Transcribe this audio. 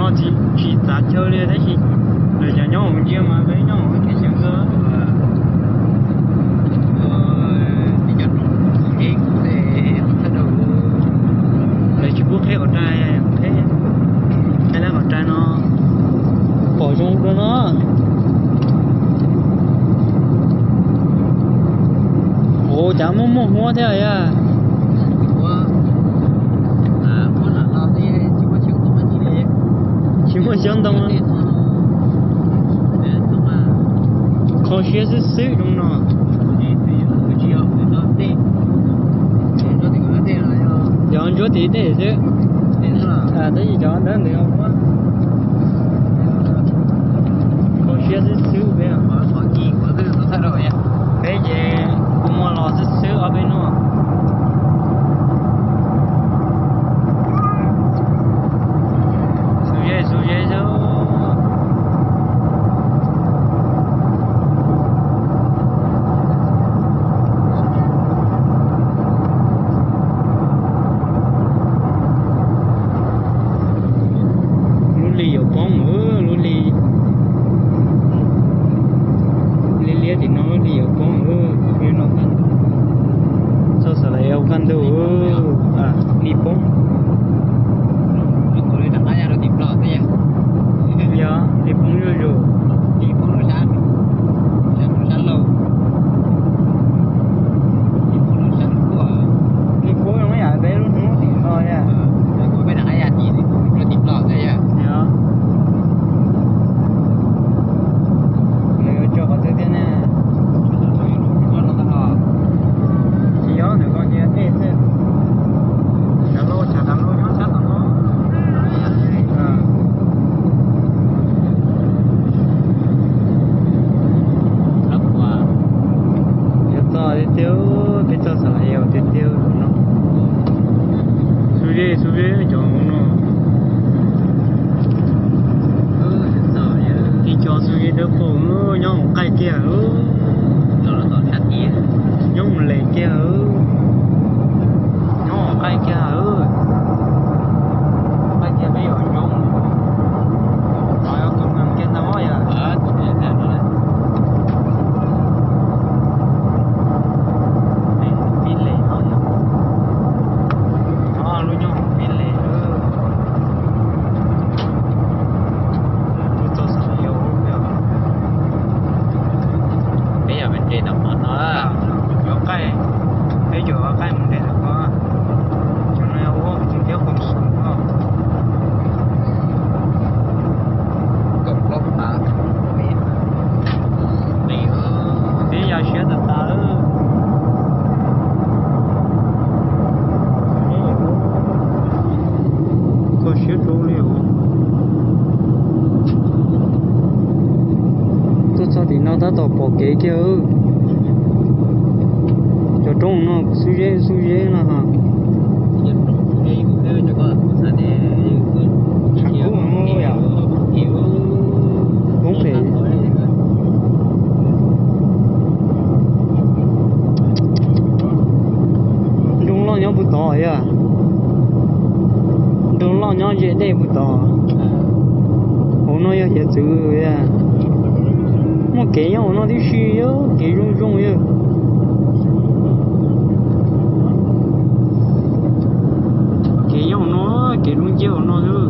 Tsis txav chaw li tab sis lawv cov nyob hauv ntsia mas peb nyob hauv kev xyov nkawd. Lawv tsis pub qheb qhov rai, qheb, qheb lab qhov rai no pom zoo dua no. Ua cas muaj muaj huab thiab yog? Tsis muaj xyoob ntoo. Kho siab xwb xwb zoo no. Cov ntsuab tim tej xwb. Tab sis cov dawb ntawd kho siab xwb xwb peb. Peb ces kuv muaj los xwb xwb ob peb hnub. Xu ze xu ze xwb. Lub hli yuav poob, lub hli liab liab tim no lub hli yuav poob. Txog Xas Lais Es kaj ntug, hli poob. Yog hli poob zuj zus. Hli poob zoo yam peb lub hnub tim no yog. Yog. Nws yuav tso qhov twg thiab ne? Tsis yog, ntawm ko cia dej xwb. Tshav loj, tshav loj nyob sab tom no. Yuav txog tiag tiag, peb txog Xas Lais Es tiag tiag no. Xu ze xu ze cov no. Ib co xu ze dawb paug nyob hauv qaij kiag. Nyob hauv les kiag. Nyob hauv qaij kiag. Qaij kiag peb yuav zoo. Qhov yuav tus neeg kiag ntag yog. Pib les no yog. Lub nyob hauv pib les. Lub txoj xav yau. Peb yog peb nres tom qhov no. Yuav qaij, peb yuav qaij mus nres tom qhov. Cov no yog ua tus thiab qhov xus no. Kaum plaub phav. Peb yog siab tas tas lawm. Kho siab rau li os. Tuaj txog tim no tab tom pom kev kiag. Cov roob no xub zeb xub zeb no. Tshav kub no yom. Kub phem. Nroog loj nyob puag tod yog. Nroog loj nyob ze dej puag tod. Hauv no yog hiav txwv. Muaj kev nyob hauv no tib si, kev zoo zoo yog. Kev nyob hauv no, kev dub nciab hauv no xwb.